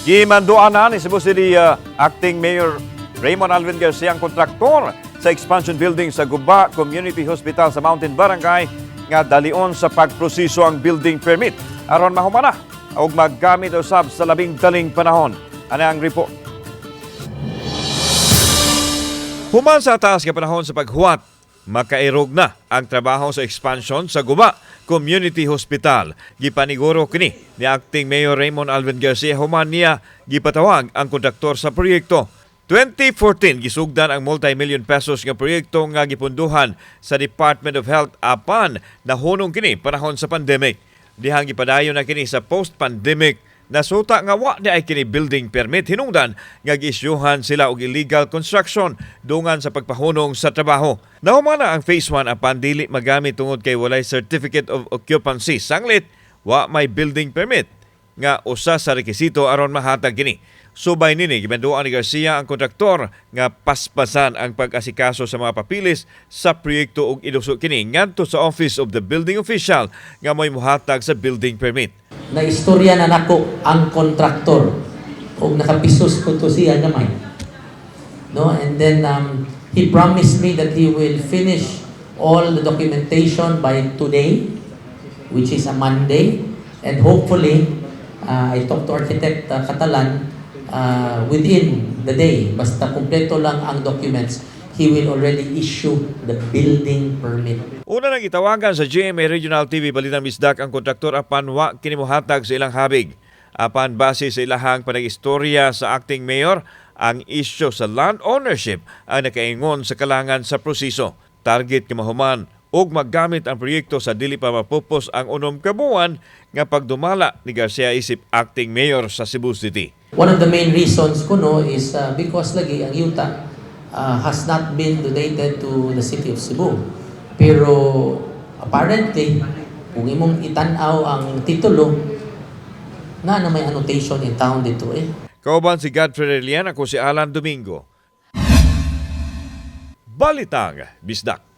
Gimanduan na ni Cebu City Acting Mayor Raymond Alvin Garcia ang kontraktor sa expansion building sa Guba Community Hospital sa Mountain Barangay nga dalion sa pagproseso ang building permit aron mahumana og maggamit usab sa labing daling panahon. Ano ang report? Human sa taas nga panahon sa paghuwat, makairog na ang trabaho sa expansion sa Guba Community Hospital. Gipaniguro kini ni Acting Mayor Raymond Alvin Garcia human niya gipatawag ang kontraktor sa proyekto. 2014 gisugdan ang multi-million pesos nga proyekto nga gipunduhan sa Department of Health apan nahunong kini panahon sa pandemic. Dihang gipadayon na kini sa post-pandemic. Nasuta nga wa diay kini building permit hinungdan nga giisyuhan sila og illegal construction dungan sa pagpahunong sa trabaho. Nahuman na ang phase 1 apan dili magamit tungod kay walay certificate of occupancy. Sanglit wa may building permit nga usa sa rekisito aron mahatag kini. Subay nini, gimanduan ni Garcia ang kontraktor nga paspasan ang pag-asikaso sa mga papilis sa proyekto ug iduso kini ngadto sa Office of the Building Official nga mo'y muhatag sa building permit. Na istorya na nako ang kontraktor ug nakapisos ko to siya gamay, no? And then he promised me that he will finish all the documentation by today, which is a Monday, and hopefully I talked to Architect Catalan, within the day, basta kumpleto lang ang documents, he will already issue the building permit. Una nang gitawagan sa GMA Regional TV Balitang Bisdak ang kontraktor apan wa kini mohatag sa ilang habig. Apan base sa ilahang panag-istorya sa acting mayor, ang isyu sa land ownership ang nakaingon sa kalangan sa proseso. Target nga mahuman ug maggamit ang proyekto sa dili pa mapupos ang 6 ka buwan nga pagdumala ni Garcia isip acting mayor sa Cebu City. One of the main reasons kuno is because lagi ang yuta has not been donated to the city of Cebu. Pero apparently, kung imong itan-aw ang titulo, na na may annotation in town dito eh. Kauban si Godfrey Relian, ako si Alan Domingo. Balitang Bisdak.